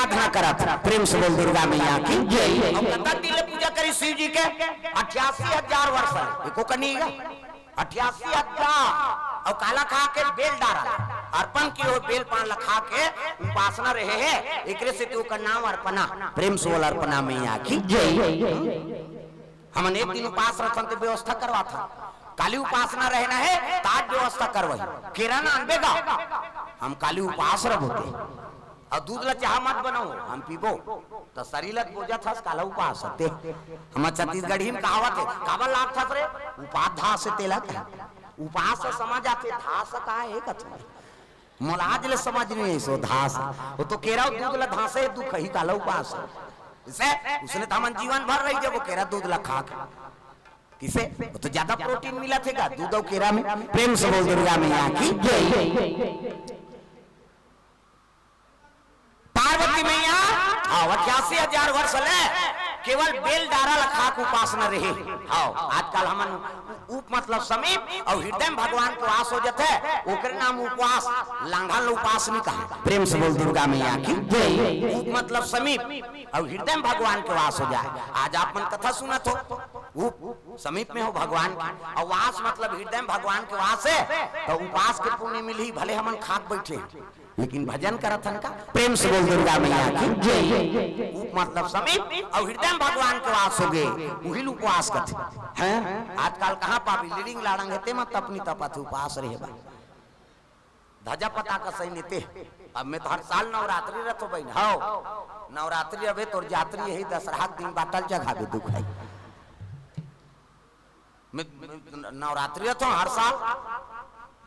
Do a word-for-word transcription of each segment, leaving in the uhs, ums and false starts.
आराधना करत। प्रेम से बोल दुर्गा मैया की जय। अउ कतक दिन ले पूजा करिस शिव जी के? अठासी हजार वर्ष ले। एको कनी गा? अठासी हजार। अउ काला खा के? बेल डारा ला। अर्पण किए हुए बेल पान ला खा के उपासना रहे हे, एकरे सेती ओकर नाम अर्पणा। प्रेम से बोल अर्पणा मैया की जय। हमन एक दिन उपास रथन ते व्यवस्था करवाथन। काली उपासना रहना हे, त आज व्यवस्था करवाही। केरा ना आनबे गा? हम काली उपास रह बोते। अउ दूध ला चाह मत बनाओ, हम पीबो। त शरीर ला बोजत हस, काला उपास हते। हमर छत्तीसगढ़ी में कहावत हे, "काबर लागथस रे?" उपास धास हे तेला कहे। उपास से समझ आथे, धास का हे कथे। मोला आज ले समझ नहीं आइस ओ धास। ओ तो केरा अउ दूध ला धासे हे, दुख ही काला उपास हे। इसे उसने त हमन जीवन भर रही जब ओ केरा दूध ला खा के। किसे? ओ तो ज्यादा प्रोटीन मिलथे गा दूध अउ केरा में। प्रेम से बोल दुर्गा मैया की जय। पार्वती मैया, हाँ, अठासी हजार वर्ष ले केवल बेल डारा ला खा के उपासना रहे। हाँ, आजकल हमन उप मतलब समीप अउ हृदय में भगवान के वास हो जाथे, ओकरे नाम उपवास। लांघन ला उपास नहीं कहा। प्रेम से बोल दुर्गा मैया की जय। उप मतलब समीप अउ हृदय में भगवान के वास हो जाए। आज आप मन कथा सुनत हो, उप समीप में हो भगवान के, अउ वास मतलब हृदय में भगवान के वास हे, त उपास के पुण्य मिलही। भले हमन खात बैठे, लेकिन भजन करत हन का? प्रेम से बोल दुर्गा मैया की जय। उप मतलब समीप अउ हृदय में भगवान के वास होगे, उही ल उपवास कथे। हैं? आजकल कहाँ पाबी? लीडिंग लाड़ंग हे, ते म तपनी तपत हे, उपवास रहे बा। धजा पता का सही नीति। अब मैं तो हर साल नवरात्रि रथो बहिन, हव। नवरात्रि अबे तोर जात्रि यही दसरहा के दिन बाटल चघाबे दुख है। मैं, मैं नवरात्रि रथो हर साल।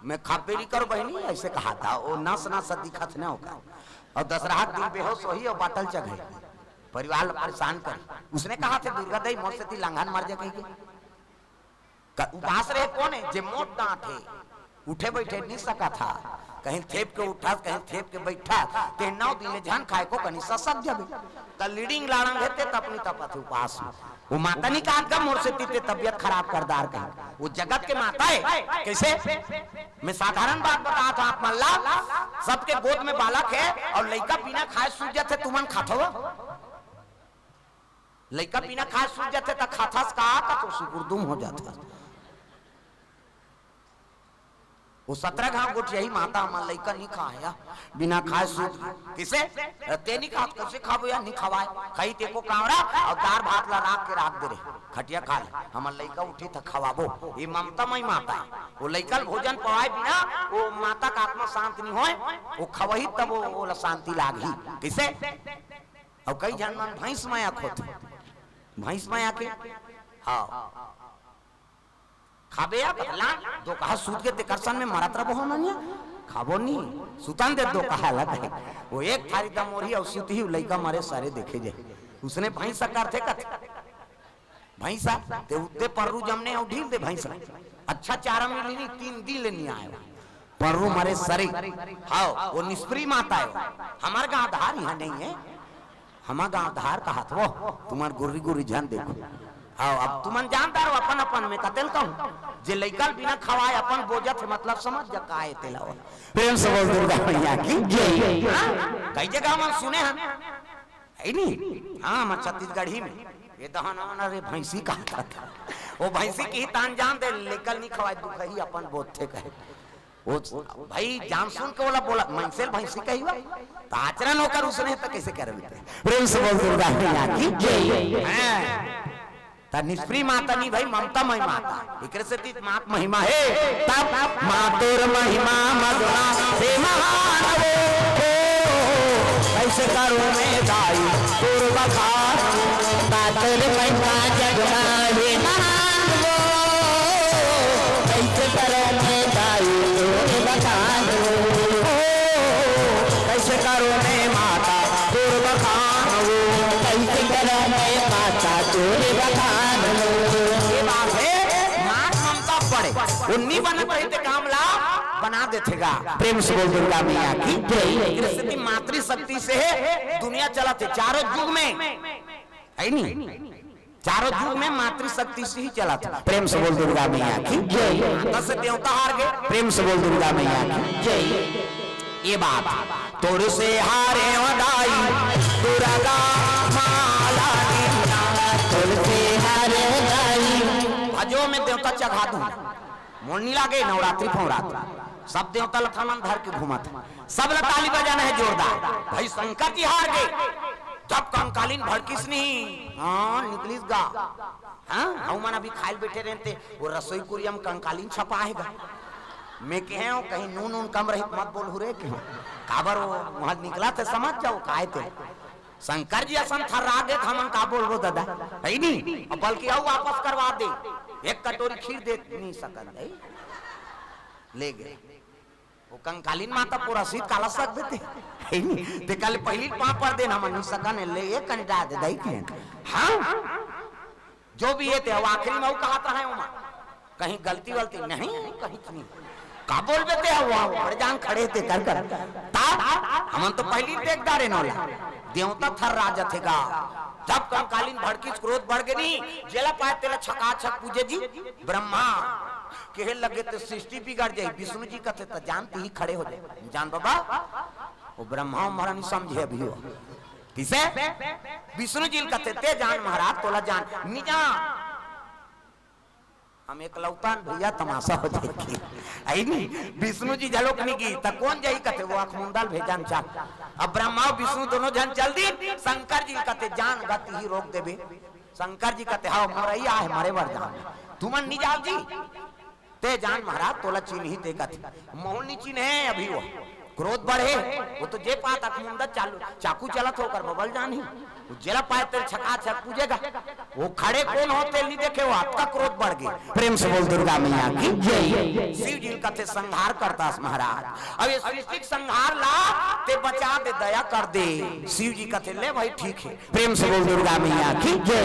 मैं खाबे नहीं करो बहिनी, ऐसे कहा था। ओ नस नस दिखत न होगा। अउ दसरहा के दिन बेहोश होही अउ बाटल चघे। परिवार ला परेशान करी। उसने कहा थे दुर्गा दाई मोर सेती लांघन मर जा कहिके। क-, उपास रहे कोन हे? जे मोट डांट हे, उठे बैठे नहीं सकत हा, कहीं थेप के उठस, कहीं थेप के बैठस, ते नौ दिन ले झन खाए को कहीं ससक जबे। त लीडिंग लाड़ंग हे ते तपनी तपत हे उपास में। वो माता नहीं कहत गा मोर सेती ते तबियत खराब कर डार कहीं। वो जगत के माता हे, कैसे? मैं साधारण बात बतात हूँ आप मन ला, सबके गोद में बालक हे अउ लइका बिना खाए सूत जाथे, तुमन खाथव? लइका बिना खाए सूत जाथे त खाथस का, त तो सुकुरदुम हो जाथस। वो सतरा घांव गोठियाही माता हमर लइका नहीं खाए या, बिना खाए सूत गे। किसे? ते नहीं खात, कैसे खाबो या, नहीं खवाए। खाई ते को कांवरा अउ दार भात ला राख के राख दे रहे, खटिया खा ले, हमर लइका उठी त खवाबो। ये ममता मई माता हे, वो लइका ल भोजन पवाए बिना वो माता का आत्मा शांत नहीं होए, वो खवही तब वो, वो ला शांति लागही। किसे? अउ कई झन मन भैंस मया खोथे, भैंस मया के, हाँ, खाबे या बदला, दो कहा सूत के तेकर सन में मरत रबो हमन या, खाबो नहीं, सुतन दे दो कहा लग है। वो एक थारी दमोरी अउ सूत ही लइका मरे सारे देखे जाए, उसने भैंस करथे कथे। भैंसा, ते उत्ते पर्रू जमने अउ ढील दे भैंसा। अच्छा चारा मिली नहीं, तीन दिन ले नहीं आए। पर्रू मरे सरे। हाव, वो निष्प्री माता हे। हमर गांव धार यहाँ नहीं हे। हमर गांव धार कहत वो, तुमन गुर्री गुर्री झन देखो। हाव, अब तुमन जानदार हो अपन अपन में कतेल कहूँ। जे लइका ल बिना खवाए अपन बोजत हे, मतलब समझ जा का हे तेला वो। प्रेम से बोल दुर्गा मैया की जय। हाँ? कई जगह हमन सुने हन। है नी? हाँ, मैं छत्तीसगढ़ी में। ये दहन आना रे भैंसी कहा था। वो भैंसी की तान जान दे, लेकल नहीं खवाए दुखही अपन बोथे कहे। वो भाई जान सुन के बोला, बोला, "मनसे ल भैंसी कही बा?" तो आचरण होकर उसने तो कैसे कर देते? प्रेम से बोल दुर्गा मैया की जय। हाँ। त निष्प्री माता नहीं भाई, ममता मई माता। एकरे से तीत मात महिमा हे। तब माँ तोर महिमा मगना से महान वो। ओ, कैसे करूँ मैं दाई तोर बखान? माँ तोर महिमा जगना हे महान वो। कैसे करूँ मैं दाई तोर बखान वो? ओ, कैसे करूँ मैं माता तोर बखान वो? कैसे करूँ मैं माता तोर बखान वो? ये बात हे, मात ममता पड़े। वो नहीं बनत रही ते काम ला बना देथे गा। प्रेम से बोल दुर्गा मैया की जय। एकरे सेती मातृशक्ति से हे दुनिया चलत हे चारों युग में, है नी? चारों युग में मातृशक्ति से ही चलत हे। प्रेम से बोल दुर्गा मैया की जय। माता से देवता हार गे। प्रेम से बोल दुर्गा मैया की जय। ये बात। तुलसी हरे दाई, दुर्गा माला निमिया। तुलसी हरे दाई। भजो में देवता चघा दूं, मोल नी लागे, नवरात्रि फवरात्रि, सब देवता ल थमन धर के घूमत हे, सब ल ताली बजाना हे जोरदार। भाई शंकर जी हार गे, जब कंकालिन भड़किस नहीं, हाँ, निकलिस गा। हाँ, हम मन अभी खाइल बैठे रहते, वो रसोई कुरिया में कंकालिन छपा हे गा। मैं कहे हूँ, कहीं नून उन कम रही, मत बोलहू रे, कहे हूँ। काबर वो वहाँ निकला थे, समझ जाओ, काय थे। शंकर जी असन थर्रा गे, हमन का बोलबो दादा, है नी? अब बल्कि अउ वापस करवा दे, एक कटोरी खीर दे नहीं सकन, है? ले गए। वो कंकालिन माता पूरा सीत काला सक देते, है नी? ते कल पहली पाँव पर देन, हमन नहीं सकन, ले एक कंटा दे दई के। हाँ? जो भी हे ते, अब आखिरी में अउ कहत रहे ओमा, कहीं गलती वलती नहीं, कहीं नहीं। का बोलबे ते, अब वहाँ बड़े जान खड़े थे कर कर। तब हमन तो पहली देख डारे नोला, देवता थर्रा जथे गा। जब कंकालिन भड़किस, क्रोध बढ़ गे नहीं, जेला पाए तेला छका छक पूजे जी ब्रह्मा। कहे लगे ते सृष्टि बिगड़ जाए, विष्णु जी कथे त जान तिही खड़े हो जाए। जान बाबा, वो ब्रह्मा महारानी समझे अभी हो। किसे? विष्णु जी ल कथे, ते जान महाराज, तोला जान, निजा। हम एकलौता न भैया, तमाशा हो जाएगी। आई नी, विष्णु जी झलोक नहीं गी, त कौन जाई कथे, वो अखमुंदल भेजन चाह। अब ब्रह्मा अउ विष्णु दोनों झन चल दी, शंकर जी ल कथे, जान गति ही रोक देबे। शंकर जी कथे, हाँ, मोरैया है, मरे बर जान। तुमन नहीं जाओ जी। ते जान महाराज, तोला चिन्ही ते कथे। मोहन नी चिन्हे अभी वो। क्रोध बढ़े, वो तो जे पात अखमुंदत चालू, चाकू चलत हो ओकर बबल जान ही। वो जेला पाए तेल छका छक पूजेगा। वो खड़े कौन हो तेल नहीं देखे, वो आपका क्रोध बढ़ गए। प्रेम से बोल दुर्गा मैया की जय। शिव जी कथे संहार करता अस महाराज। अब ये सृष्टि के संहार ला ते बचा दे, दया कर दे। शिव जी कथे ले भाई ठीक है। प्रेम से बोल दुर्गा मैया की जय।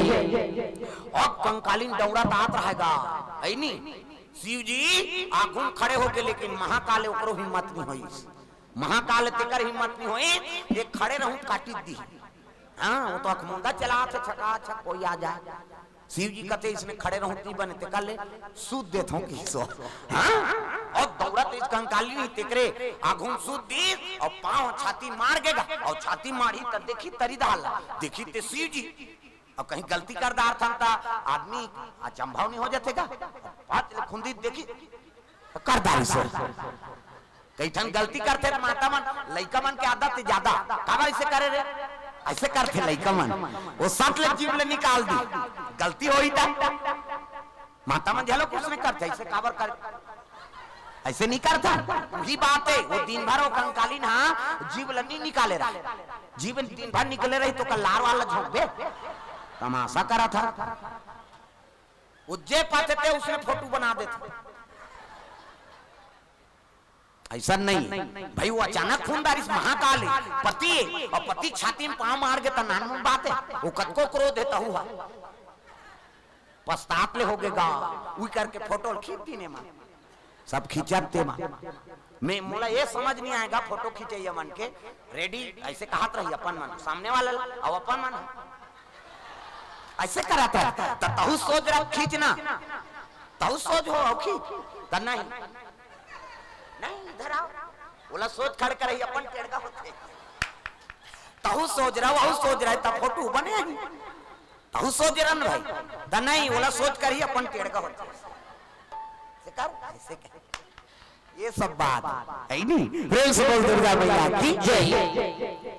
अब कंकालिन डौड़ा तात रहेगा, है नी? शिव जी आगू म खड़े होके, लेकिन महाकाल ओकरो हिम्मत नहीं होइस। महाकाल तेकर हिम्मत नहीं होइस, ये खड़े रहूं काटी दी। हाँ, वो तो अखमुंदा चला थे, छका छक कोई आ जाए। शिव जी कथे इसने खड़े रहूं नहीं बने, तेकर ले सूत देत हूं किसो। हाँ, और दौड़त इस कंकाली नहीं तेकरे आगू म सूत दी और पांव छाती मार गेगा और छाती मारी त देखी तरी दाल, देखी ते शिव जी। अब कहीं गलती कर डारथन त आदमी अचंभव नहीं हो जाथे का? बात ले खुंदी देखी, कर डारी से। कई ठन गलती करथे त माता मन, लइका मन के आदत हे ज्यादा। काबर ऐसे करे रे? ऐसे करथे लइका मन। वो सट ले जीभ ले निकाल दी। गलती होई त माता मन झलो कुछ नहीं करथे, ऐसे काबर कर, ऐसे नहीं करथा। वही बात है, वो दिन भर वो कंकालीन, हाँ, जीभ ल नहीं निकाले रहा। जीभ दिन भर निकले रही तो कल लार वाला झोंक दे, तमाशा करा था। वो जे पाथे ते उसने फोटो बना देथे। ऐसा नहीं भाई, वो अचानक खून डारिस महाकाल है, पति है, और पति छाती में पांव मार के त नानमुन बात है, वो कतको क्रोध है तहु हा। पश्चाताप ले होगे गा, उई करके फोटो ल खींच दीने मन। सब खींचत ते मन। मैं मोला ये समझ नहीं आएगा फोटो खींचइया मन के, रेडी ऐसे कहत रही अपन मन, सामने वाला ला, अब अपन मन ऐसे करत है, त तहु सोच रहा खींचना, तहु सोच हो, हो खींच, त नहीं, नहीं, इधर आओ, बोला सोच खड़ कर रही, अपन टेढ़ा होथे, तहु सोच रहा, वहु सोच रहा है, तब फोटो बने ही। तहु सोच रहा न भाई, त नहीं, बोला सोच कर ही अपन टेढ़ा होथे। से कर, ऐसे कर। ये सब बात है नहीं। प्रेम से बोल दुर्गा मैया की जय।